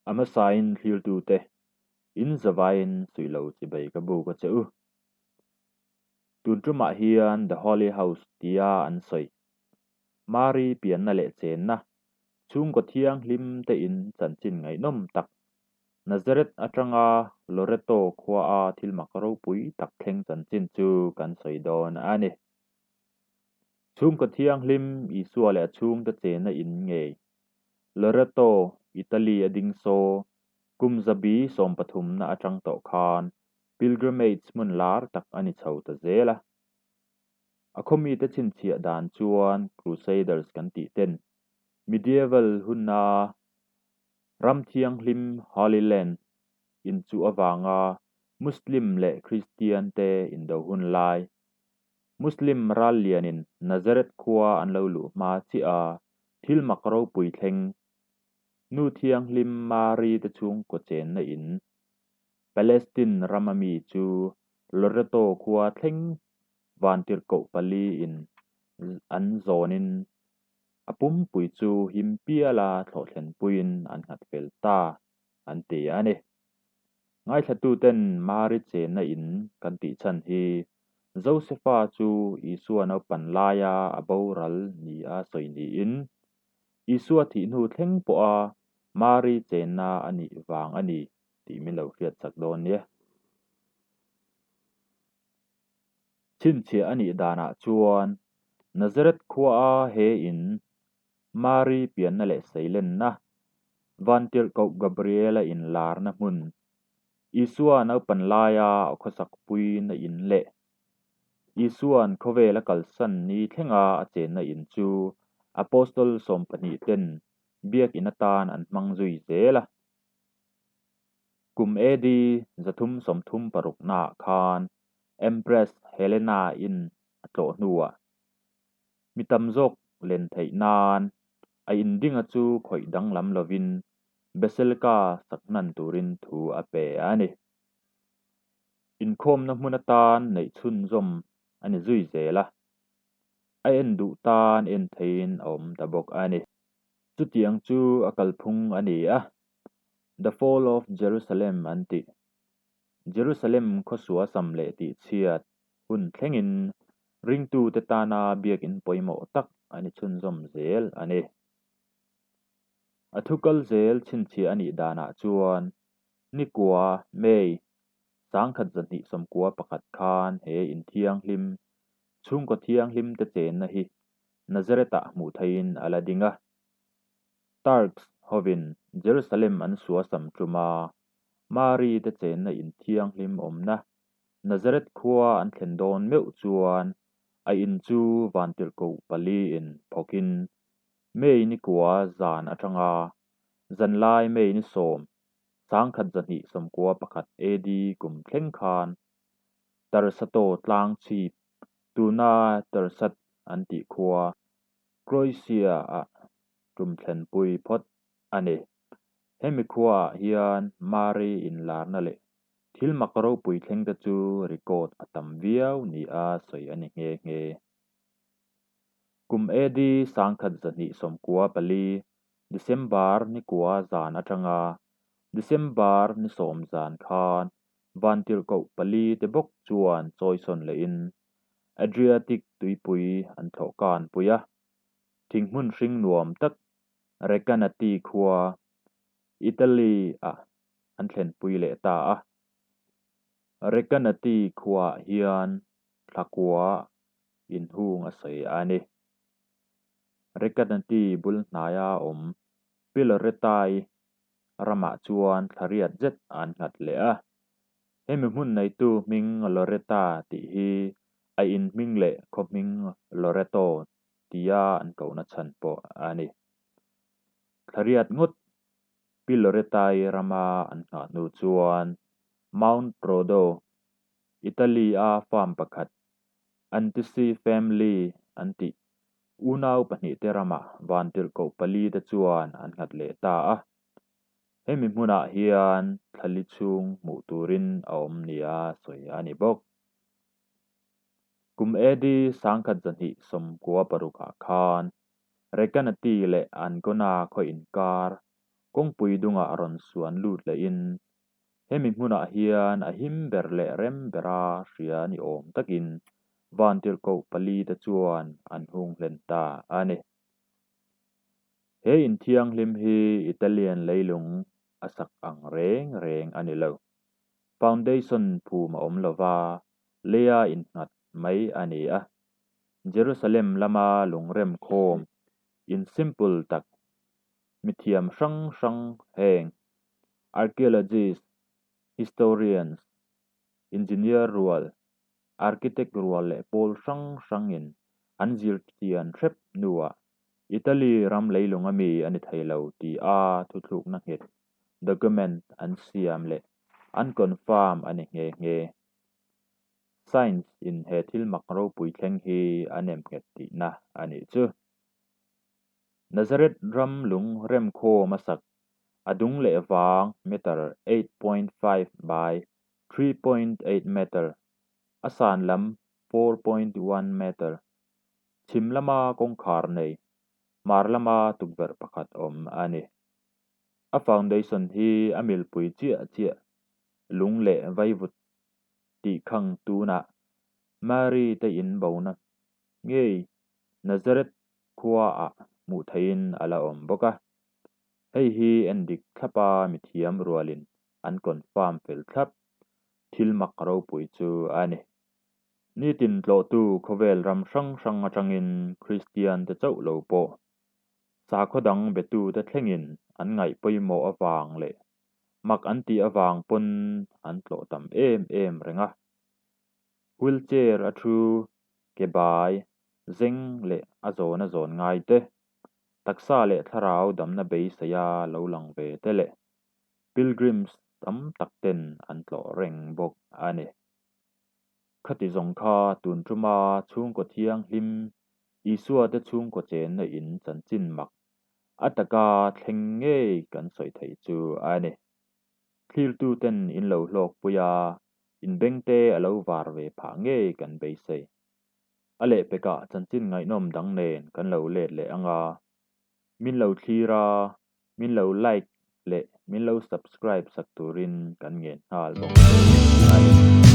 A hmasain thlirtute in zavaiin suih lo chibai ka buk a che u. Tun tumah hian The Holy House tia an sawi. Mari pianna leh chenna, chhungkaw thianghlim te in chanchin ngaihnawm tak, Nazareth atanga Loreto khuaa thil mak ropui tak thleng chanchin chu kan sawi dawn a ni. Chhungkaw thianghlim Isua leh a chhungte chenna in ngei Loreto, Italy a ding saw, kum zabi sawmpathumna atang tawh khan pilgrimage hmun lar tak a ni chho ta zel a. A khawmite chhinchhiah dan chuan Crusaders kan tih ten medieval huna ram thianghlim Holy Land inchuh avanga Muslim leh Kristian te indo hun lai Muslim ral lianin Nazareth khua an lo luh hma chiah a thil mak ropui thleng Nu Thianghlim Mari te chhungkaw chenna in Palestine rama mi chu Loreto khua thleng vantirhkoh pali in an zawnin a pumpui chu him piala thlawhthlenpuiin an nghat fel ta an ti a ni. Ngaithlatuten Mari chenna in kan tih chhan hi Josefa chu Isua naupan laia a boral ni a sawi niin Isua thih hnu thleng pawha Mari chenna a nih vang a ni tih min lo hriat chak dawn nia. Chhinchhiah a nih danah chuan Nazareth khuaa he in Mari pianna leh seilenna, Vantirhkoh Gabriela inlarna hmun, Isua naupan laia a khawsak puina in leh Isua'n khawvel a kalsan ni thlenga a chenna in chu Apostol 12 ten biakinn atan an hmang zui zel a. Kum AD 336 naah khan Empress Helena-in a tlawh hnuah mi tam zawk len theih nan a indinga chu khawih danglam lovin Basilica sak hnan turin thu a pe a ni. Inkhawmna hmun atan neih chhunzawm a ni zui zel a, a en duh tan en theihin a awm ta bawk a ni. Chutiang chu a kalphung a ni a, The Fall of Jerusalem an tih. Jerusalem khawsua sam leh tihchhiat hun thlengin ringtute tana biakin pawimawh tak a ni chhunzawm zel a ni. A thu kal zel chhinchhiah a nih danah chuan Nikua, May, 1291 khan he inthianghlim, chhungkaw thianghlim te chenna hi Nazareth-ah hmuh theihin a la ding a. Turks hovin Jerusalem an suasam tum a, Mari te chenna inthianghlim awmna Nazareth khua an thlen dawn meuh chuan a in chu vantirhkoh paliin phawkin May nikua zan atanga zanlai May ni 10, 1291 AD kum thleng khan Tarsato tlang chhip tuna Tarsat an tih khua Croatia-ah tum thlenpui phawt a ni. Hemi khuaah hian Mari inlarna leh thil mak ropui thleng te chu record a tam viau nia sawi a ni nghe nghe. Kum AD 1294 December nikua zan atanga December ni 10 zan khan vantirhkoh pali te bawk chuan chawisawn lehin Adriatic tuipui an thlawhkan pui a, thinghmun hring nuam tak Recanati khua Italy-ah an thlenpui leh ta a. Recanati khuaah hian thlakua inhung a sawi a ni. Recanati bul hnaia awm Piloretai ramah chuan thlariat zet an nghat leh a. Hemi hmun neitu hming Loretta tih hi a in hming leh khaw hming Loreto tia an kohna chhan pawh a ni. Thlariat ngawt Piloretai rama an nghah hnu chuan Mount Rodo, Italy-a farm pakhat Antisi family an tih unau pahnih te ramah vantirhkoh pali te chuan an nghat leh ta a. Hemi hmunah hian thlali chhung hmuh turin a awm nia sawi a ni bawk. Kum AD 1296 khan Recanati leh Ancona khaw inkar Kawngpui dungah rawn suan lut lehin hemi hmunah hian a him ber leh rem bera hria ni awm takin vantirhkoh palite chuan an hung hlen ta a ni. He inthianghlim hi Italian leilung a sak ang reng reng a ni lo. Foundation phum a awm lova, leia innghat mai a ni a. Jerusalem lama lungrem khawm in simple tak mithiam hrang hrang heng archaeologists, historians, engineer rual, architect rual leh pawl hrang hrangin an zirchian hrep hnuah Italy ram leilung ami a ni thei lo ti a thuthlukna nghet document an siam leh an confirm a ni nghe nghe. Science in he thil mak ropui thleng hi a nem nghet tihna a nih chu. Nazareth ram lung remkhawm a sak a dung leh vang meter 8.5 by 3.8 meter, a san lam 4.1 meter, chhim lama kawngkhar nei, hmar lama tukverh pakhat awm a ni. A foundation hi a milpui chiah chiah lung leh vaivut tih khang tunah Mary te in bona ngei Nazareth khuaah hmuh theihin a la awm bawk a. Hei hi en dik thlapa mithiam rualin an confirm fel thlap thil mak ropui chu a ni. Nitin tlawhtu khawvel ram hrang hrang atangin Kristian te chauh lo pawh sakhaw dang betute thlengin an ngaih pawimawh avang leh mak an tih avang pawn an tlawh tam em em reng a. Wheelchair a thu ke bai zeng leh a zawn a zawn ngai te, taksa leh thlarau damna beiseia lo lang ve te leh pilgrims tam tak ten an tlawh reng bawk a ni. Khati zawng kha tun tuma chhungkaw thianghlim Isua te chhungkaw chenna in chanchin mak a taka thleng ngei kan sawi theih chu a ni. Thlirtu ten in lo hlawkpui a, inbengte a lo var ve phah ngei kan beisei. A lehpekah chanchin ngaihnawm dang nen kan lo let leh ang a, min lo thlir a, min lo like leh min lo subscribe sak turin kan ngen nghal bawk che a ni.